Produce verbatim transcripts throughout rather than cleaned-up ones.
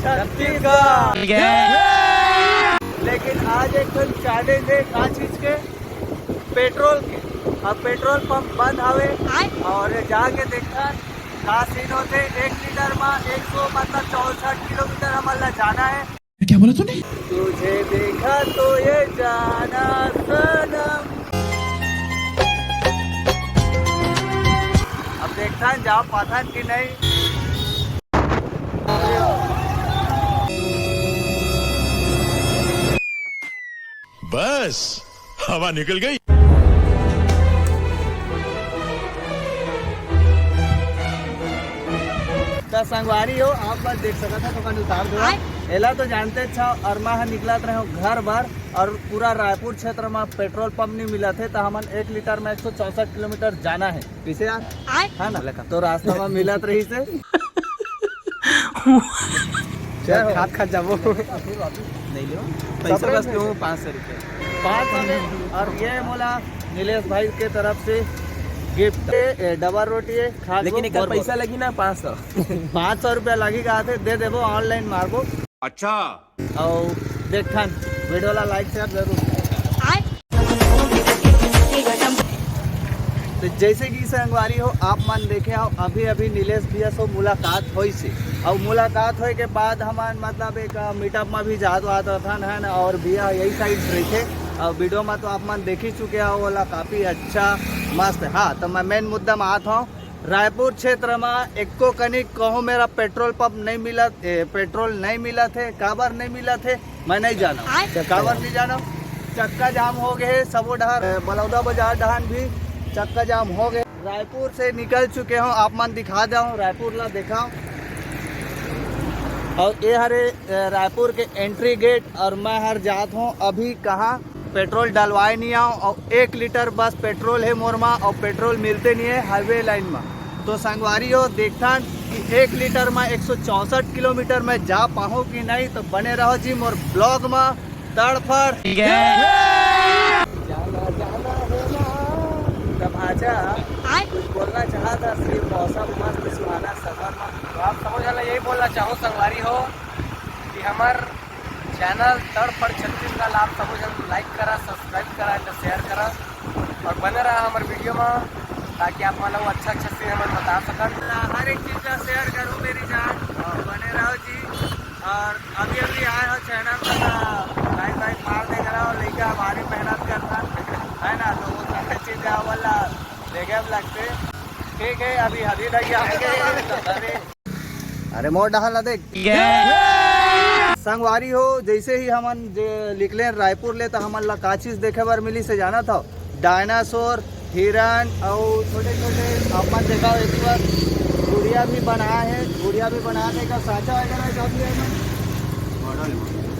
छत्तीसगढ़। लेकिन आज एक ठन चैलेंज हे, का चीज के? पेट्रोल के। अब पेट्रोल पंप बंद हवे और ये जाके देखथन का सीन होथे। एक लीटर में एक सौ, मतलब चौसठ किलोमीटर हमन ला जाना हे। क्या बोला तूने? तुझे देखा तो ये जाना सनम। अब देखथन जा पाथन कि नहीं। बस, हवा निकल गई। त संगवारी हो, आप बस देख सकत हव, तो कन उतार दो। एला तो जानते अच्छा, अउ मैं ह निकलत रहे हव घर बर, अउ पूरा रायपुर क्षेत्र में पेट्रोल पंप नहीं मिलत हे, तो हमन एक लीटर में एक सौ चौसठ किलोमीटर जाना हे। कइसे यार? आय। है ना? तो रास्ता में मिलत रहिस हे। चल, खात खात जाबो। नहीं लो, पैसा बस लूँ पाँच सौ रुपये। पाँच सौ में, अउ ये मोला नीलेश भाई के तरफ से गिफ्ट, ए, डबल रोटी हे, खा लेकिन लो, एकर पैसा लगही ना पाँच सौ। पाँच सौ रुपया लगही, कहाथे दे देबो, ऑनलाइन मारबो। अच्छा। अउ देखथन, वीडियो ला लाइक शेयर जरूर। तो जैसे कि संगवारी हो, आप मन देखे हव, अभी अभी नीलेश भैया से मुलाकात होइस हे, अउ मुलाकात होए के बाद हमन मतलब एक मीटअप में भी जात वात रथन, है ना, अउ भैया यही साइड रहिथे। अउ वीडियो में तो आप मन देख ही चुके हव, ओला काफी अच्छा मस्त। हाँ, तो मैं मेन मुद्दा में आत हव। रायपुर क्षेत्र में एको कनिक कहूँ मेर पेट्रोल पंप नहीं मिलत, ए, पेट्रोल नहीं मिलत हे। काबर नहीं मिलत हे, मैं नहीं जानव। आय। काबर नहीं जानव, चक्का जाम हो गए हे सबो डहर, ए, बलौदा बाजार डहन भी चक्का जाम हो गए। रायपुर से निकल चुके हव, आप मन दिखा देव, रायपुर ला देखाव। अउ ये हरे, ए, रायपुर के एंट्री गेट, अउ मैं हर जात हव अभी कहाँ पेट्रोल डलवाए नहीं आव, अउ एक लीटर बस पेट्रोल हे मोर मा, अउ पेट्रोल मिलते नहीं हे हाईवे लाइन मा। तो संगवारी हो, देखथन कि एक लीटर मा एक सौ चौसठ किलोमीटर में जा पाहूँ कि नहीं, तो बने रहो जी मोर ब्लॉग मा। तड़फड़। जाना, जाना है ना। तो भांचा, आय। कुछ बोलना चाहत हस कि मौसम मस्त सुहाना सफर मा? तो आप सबो झन ला यही बोलना चाहूँ संगवारी हो कि हमर चैनल तड़फड़ छत्तीसगढ़ ला आप सबो झन लाइक करा, सब्सक्राइब करा and शेयर करा अउ बने रहा हमर वीडियो में, ताकि आप मन ला अच्छा अच्छा चीज हमन बता सकन। हर एक चीज ला शेयर करो मेरी जान, बने रहो जी। अउ अभी अभी आए हो चैनल में, तो लाइक वाइक मार दे करा, लइका भारी मेहनत करता है ना, तो वो सारी चीजें वाला देखे हम लगते। ठीक है, अभी हदी भैया आएंगे। अरे मोर डहर ला देख। संगवारी हो, जैसे ही हमन जे निकले रायपुर ले, तो हमन ला का चीज देखे बर मिलिस हे जानत हव? डायनासोर, हिरन अउ छोटे छोटे अपन देखा एक बार गुड़िया भी बनाए हे, गुड़िया भी बना देगा, सांचा वगैरह जो भी है ना,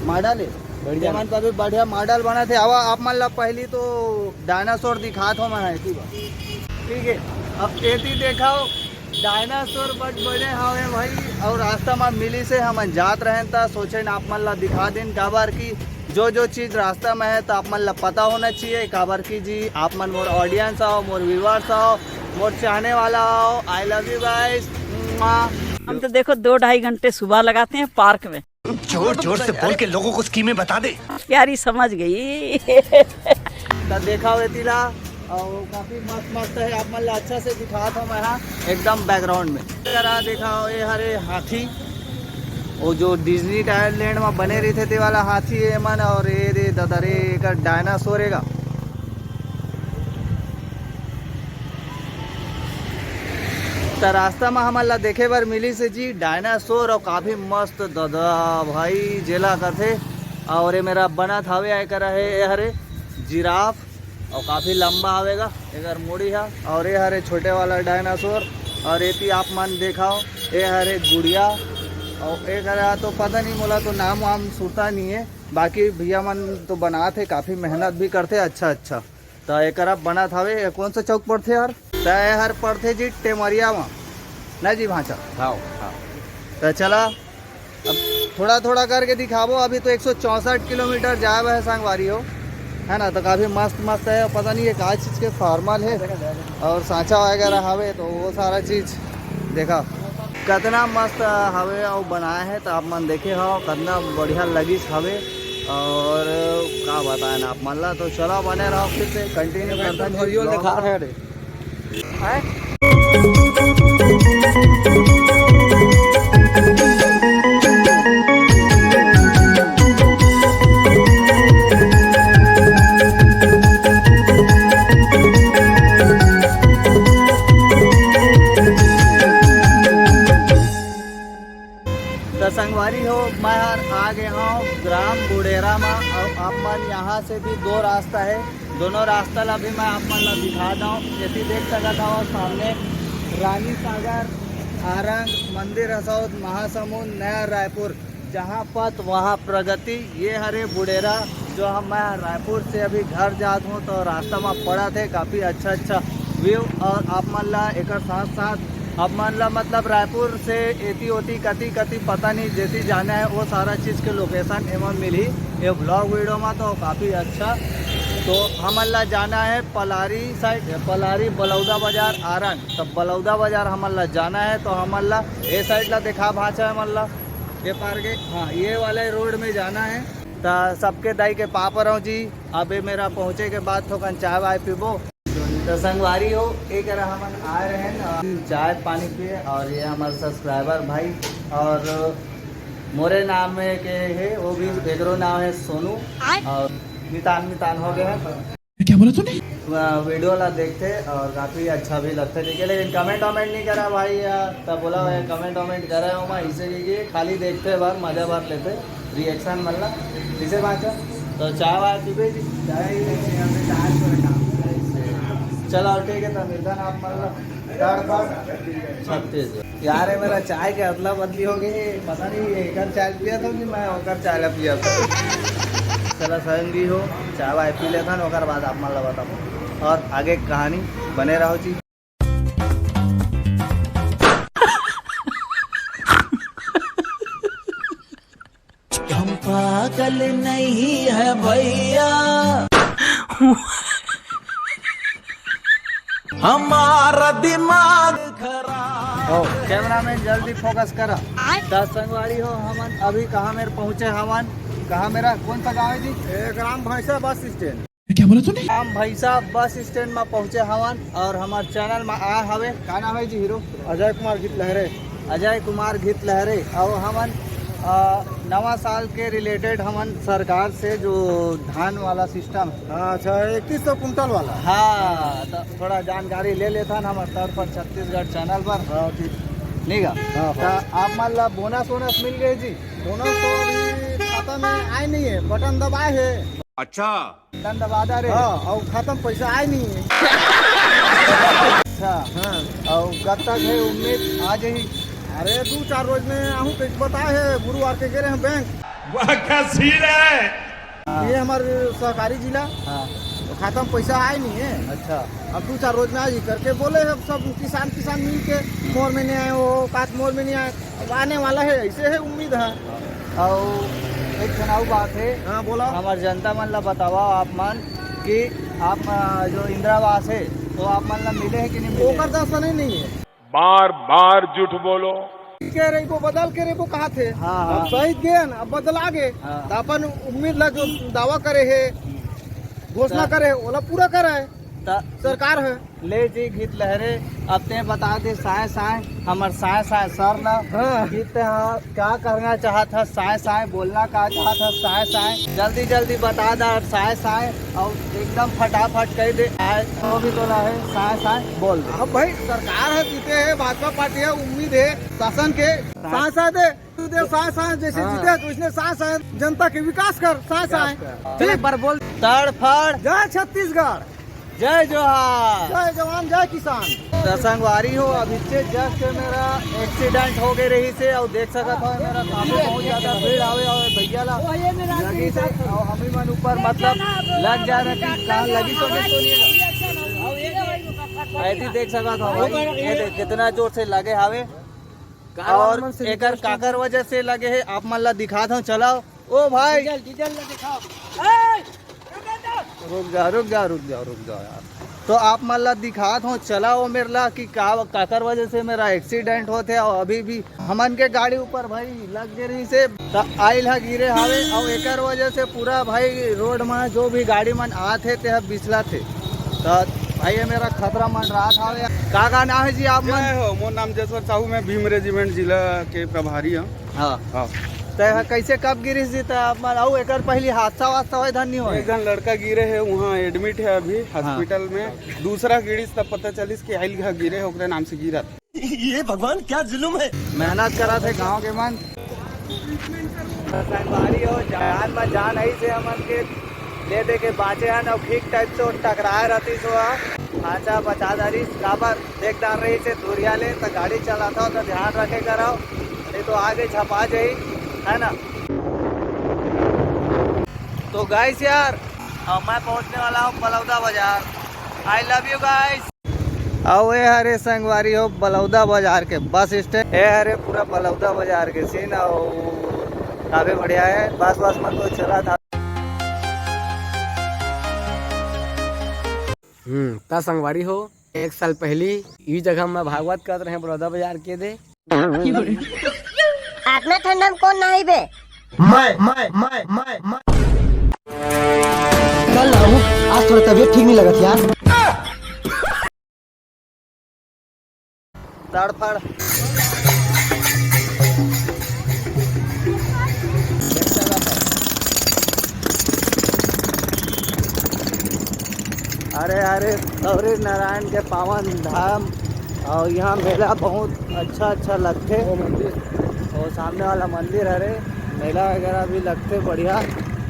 मॉडल है। बढ़िया। मन तो अभी बढ़िया मॉडल बना थे। आवा आप मन ला पहली तो डायनासोर दिखात हव मैं, एती बा। ठीक है, अब एती देखाव, डायनासोर बड़ बड़े हवे भाई, अउ रास्ता में मिलिस हे, हमन जात रहेन त सोचेन आप मन ला दिखा देन, काबर कि जो जो चीज रास्ता में है तो आप मन ला पता होना चाहिए, काबर कि जी आप मन मोर ऑडियंस हो, मोर व्यूअर्स हो, मोर चाहने वाला हो। I love you guys। हम तो देखो दो ढाई घंटे सुबह लगाते हैं पार्क में। जोर जोर से बोल के लोगों को स्कीमें बता दे। प्यारी समझ गई। तो देखा हुए तिला, और काफी मस्त मस्त है, आप मन ला अच्छा से दिखात हव मैं हा एकदम बैकग्राउंड में। जरा देखा, ये हरे हाथी, वो जो डिज्नीलैंड में बने रहिथे ते वाला हाथी है मन, और ये दे दादा रे, एकर डायनासोर हेगा। त रास्ता में हमन ला देखे बर मिलिस हे जी डायनासोर, और काफी मस्त दादा भाई जेला कथे। और ये मेर बनत हवे, एकर हे, ये हरे जिराफ, और काफी लंबा हवेगा एकर मुड़ी हा। और ये हरे छोटे वाला डायनासोर, और एती आप मन देखाव, ये हरे गुड़िया, और एकरा तो पता नहीं, मोला तो नाम वाम सुरता नहीं है, बाकी भैया मन तो बनात हे, काफी मेहनत भी करथे। अच्छा अच्छा, त एकरा बनत हवे, ये कौन सा चौक पड़थे यार? त ये हर पड़थे जी टेमरिया मा, ना जी भांचा? हाँ, हाँ। त चला, अब थोड़ा थोड़ा करके दिखाबो। अभी तो एक सौ चौसठ किलोमीटर जाए बर है संगवारी हो, है ना? तो काफी मस्त मस्त है, पता नहीं ये का चीज के फॉर्मल है और सांचा वगैरह हवे, तो वो सारा चीज देखा। कतना मस्त हवे अउ बनाए हे, त आप मन देखे हो, कतना बढ़िया लगिस हवे। और का बताए ना आप मन ला, तो चला बने रहो, फिर से कंटिन्यू करथन। भरियो ल दिखा रहे रे। हैं? त संगवारी हो, मैं हर आ गए हूँ ग्राम बुड़ेरा मा। अउ आप मन यहाँ से भी दो रास्ता है, दोनों रास्ता ला भी मैं आप मन ला दिखा दूँ। जैसे देख सकत हव सामने रानी सागर, आरंग, मंदिर हसौद, महासमुंद, नया रायपुर, जहाँ पथ वहाँ प्रगति। ये हरे बुड़ेरा, जो हम, मैं रायपुर से अभी घर जात हूँ, तो रास्ता में पड़त हे काफ़ी अच्छा अच्छा व्यू। और आप मन ला एकर साथ साथ आप मन ला, मतलब, रायपुर से एती ओती कती कती पता नहीं जेती जाना है, वो सारा चीज़ के लोकेशन एमा मिलही ये व्लॉग वीडियो में। तो काफ़ी अच्छा। तो हमन ला जाना है पलारी साइड, पलारी बलौदा बाजार आरंग। तो बलौदा बाजार हमन ला जाना है, तो हमन ला ये साइड ला देखा भाचा है मन ला, ये पार के, हाँ, ये वाले रोड में जाना है। तो सबके दाई के पाँव परौं जी। अबे मेरा पहुँचे के बाद थोकन चाय वाय पीबो। तो संगवारी हो, एक करा हमन आए रहे न, चाय पानी पिए, और ये हमारे सब्सक्राइबर भाई, और मोरे नाम में के है, वो भी, एकरो नाम है सोनू। और मितान मितान हो गए हैं। क्या बोला तूने? वीडियो ला देखते और काफ़ी अच्छा भी लगता है, ठीक है, लेकिन कमेंट वमेंट नहीं करा भाई यार। तब बोला भाई, कमेंट वमेंट करे हो मैं इसे, ये खाली देखते बार, मज़ा बार लेते, रिएक्शन मतलब इसे बात। तो चाय वाय पीबे जी? चाय ही नहीं, हमने चाय छोड़ काम। चलो ठीक है, तो मिलता ना आप मतलब। छत्तीस। यार, ये मेरा चाय के अदला बदली हो गई, पता नहीं ये एकर चाय पिया था कि मैं ओकर चाय ला पिया था। चला संगी हो, चाय वाय पी लेथन, ओकर बाद आप मन ला बताबो और आगे के कहानी। बने रहो जी। हम पागल नहीं है भैया, हमारा दिमाग खराब। कैमरामैन जल्दी फोकस करा। त संगवारी हो, हमन अभी कहाँ मेर पहुँचे हवन? कहाँ मेरा, कौन सा गाँव है जी? ए, ग्राम भैंसा बस स्टैंड। क्या बोला तूने? ग्राम भैंसा बस स्टैंड में पहुँचे हवन और हमार चैनल में आए हवे। का नाम है जी हीरो? अजय कुमार गीत लहरे। अजय कुमार गीत लहरे। और हमन, अ, नवा साल के रिलेटेड हमन सरकार से जो धान वाला सिस्टम, हाँ, अच्छा, इक्कीस सौ कुंटल वाला। हाँ, तो थोड़ा जानकारी ले लेथन हमर तर्ज पर छत्तीसगढ़ चैनल पर। हाँ, ठीक। नहीं गा? हाँ, तो हाँ। आप मन ला बोनस वोनस मिल गए जी? बोनस तो अभी खाता में आए नहीं है, बटन दबाए है। अच्छा। बटन दबा दा रे। हाँ, और खाता में पैसा आए नहीं है। अच्छा। हाँ। और कब तक है उम्मीद आ जाही? अरे, दो चार रोज में आहूँ, तो बताए है, गुरुवार के गे रहे हैं बैंक। वाह, क्या सीन है। हाँ। ये हमारे सहकारी जिला, हाँ। तो खाता में पैसा आए नहीं है। अच्छा। अब दो चार रोज में आ जी करके बोले, अब सब किसान, किसान मिल के, मोर में नहीं आए हो, कात मोर में नहीं आए, अब आने वाला है, ऐसे है उम्मीद है। और एक ठन अउ बात है। हाँ, बोला। हमार जनता मन ला बतावा आप मन कि आप, अ, जो इंदिरा आवास है, तो आप मन ला मिले है कि नहीं मिले? ओकर दर्शन ही नहीं है। बार बार झूठ बोलो। के रहिबो, बदल के रहिबो कहा थे। हाँ, हाँ। अब सही गेन, अब बदला गे। हाँ। तो अपन उम्मीद ला जो दावा करे है, घोषणा हाँ। करे है, ओला पूरा करे है। त सरकार है। ले जी गीत लहरे, अब ते बता दे साय साय, हमर साय साय सर ला। हाँ। गीत हाँ। क्या करना चाहत हस साय साय, बोलना का चाहत हस साय साय, जल्दी जल्दी बता दा साय साय, और एकदम फटाफट कह दे। आय तो भी तोला है, साय साय बोल दे। अब भाई सरकार है, जीते है, भाजपा पार्टी है, उम्मीद है शासन के, साय साय दे, तू दे साय साय, जैसे हाँ। जीते है तो इसने साय साय, जनता के विकास कर साय साय। विकास कर। ठीक? एक बार बोल। तड़फड़। जय छत्तीसगढ़। जय जोहार। जय जवान, जय किसान। त संगवारी हो, अभी से जस्ट मेरा एक्सीडेंट हो गए रही से, और देख सकत हो मेरा सामने बहुत ज्यादा भीड़ आवे और भैया ला लगी से, और हमी मन ऊपर मतलब लग जा रहे कि कहाँ लगी तो कुछ तो नहीं। ऐसी देख सकत हो भाई, ये देख कितना जोर से लगे हावे और एकर काकर वजह से लगे है, आप मन ला दिखात हूँ, चलाओ। ओ भाई। डीजल, डीजल ला दिखाओ। ए! रुक जा, रुक जा, रुक जा, रुक जा यार। तो आप मन ला दिखात हो, चला वो मेर ला कि का, काकर वजह से मेरा एक्सीडेंट होथे। और अभी भी हमन के गाड़ी ऊपर भाई लग गे रहिस हे, त आइल ह गिरे हावे। और एकर वजह से पूरा भाई रोड में जो भी गाड़ी मन आत हे, ते ह बिसलत हे। त भाई, ये मेरा खतरा मंडरात हावे। का, का नाम है जी आप मन? जय हो, मोर नाम जसवंत साहू, मैं भीम रेजिमेंट जिला के प्रभारी हूँ। हाँ। हाँ। त ह कैसे, कब गिरिस जी त आप मन? अउ एकर पहली हादसा वादसा होय धन नहीं होय? एक जन लड़का गिरे है, वहाँ एडमिट है अभी हॉस्पिटल में। दूसरा गिरिस तब पता चलिस कि आइल घ गिरे है, ओकरे नाम से गिरा। ये भगवान, क्या जुल्म है। मेहनत करा थे गांव के मन। संगवारी हो, जान में जान आई से हमन के दे दे के बाँचे हन, अउ ठीक टाइप से टकराए रहतिस, वो खांचा बचा डारिस, काबर देख डार रहिस हे दूरिया ले, त गाड़ी चलाथव त ध्यान रखे करव, नहीं तो आगे झपा जाही, है ना। तो गाइस यार, अब मैं पहुंचने वाला हूँ बलौदा बाजार। I love you guys। अउ ए हरे संगवारी हो बलौदा बाजार के बस स्टैंड, ए हरे पूरा बलौदा बाजार के सीन, अउ काफी बढ़िया है। बस बस मन तो चला था। हम्म, त संगवारी हो, एक साल पहली ई जगह में भागवत करत रहे बलौदा बाजार के दे। अतना ठंडा में कौन नहाई बे? मैं, मैं, मैं, मैं, मैं। कल नहाऊं, आज थोड़ा तबीयत ठीक नहीं लगत यार। तड़फड़। अरे, अरे, गौरी नारायण के पावन धाम, और यहाँ मेला बहुत अच्छा, अच्छा लगथे। वो मंदिर, वो सामने वाला मंदिर हरे, मेला वगैरह भी लगथे बढ़िया।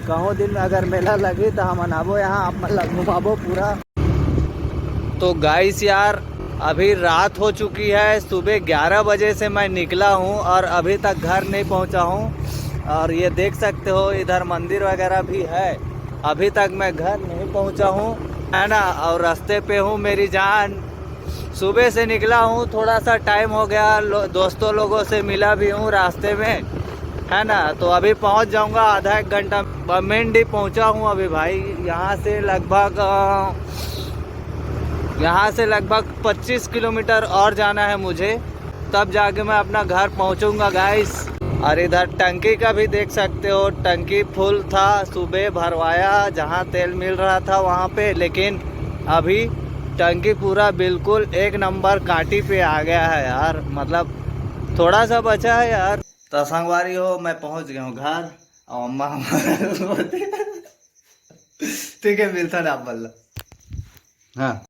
कहूँ दिन में अगर मेला लगी, तो हमन आबो यहाँ, आप मन ला घुमाबो पूरा। तो गाइस यार, अभी रात हो चुकी है, सुबह ग्यारह बजे से मैं निकला हूँ और अभी तक घर नहीं पहुँचा हूँ। और ये देख सकते हो, इधर मंदिर वगैरह भी है। अभी तक मैं घर नहीं पहुँचा हूँ, है ना, और रास्ते पे हूँ मेरी जान। सुबह से निकला हूँ, थोड़ा सा टाइम हो गया, लो, दोस्तों लोगों से मिला भी हूँ रास्ते में, है ना। तो अभी पहुँच जाऊँगा आधा एक घंटा। बमेंडी पहुँचा हूँ अभी भाई, यहाँ से लगभग, अ, यहाँ से लगभग पच्चीस किलोमीटर और जाना है मुझे, तब जाके मैं अपना घर पहुँचूँगा गाइस। और इधर टंकी का भी देख सकते हो, टंकी फुल था, सुबह भरवाया जहाँ तेल मिल रहा था वहाँ पे, लेकिन अभी टंकी पूरा बिल्कुल एक नंबर काटी पे आ गया है यार। मतलब थोड़ा सा बचा है यार। तो संगवारी हो, मैं पहुँच गया हूँ घर। और अम्मा हमारा ठीक है, मिलता ना आप बल्ला। हाँ।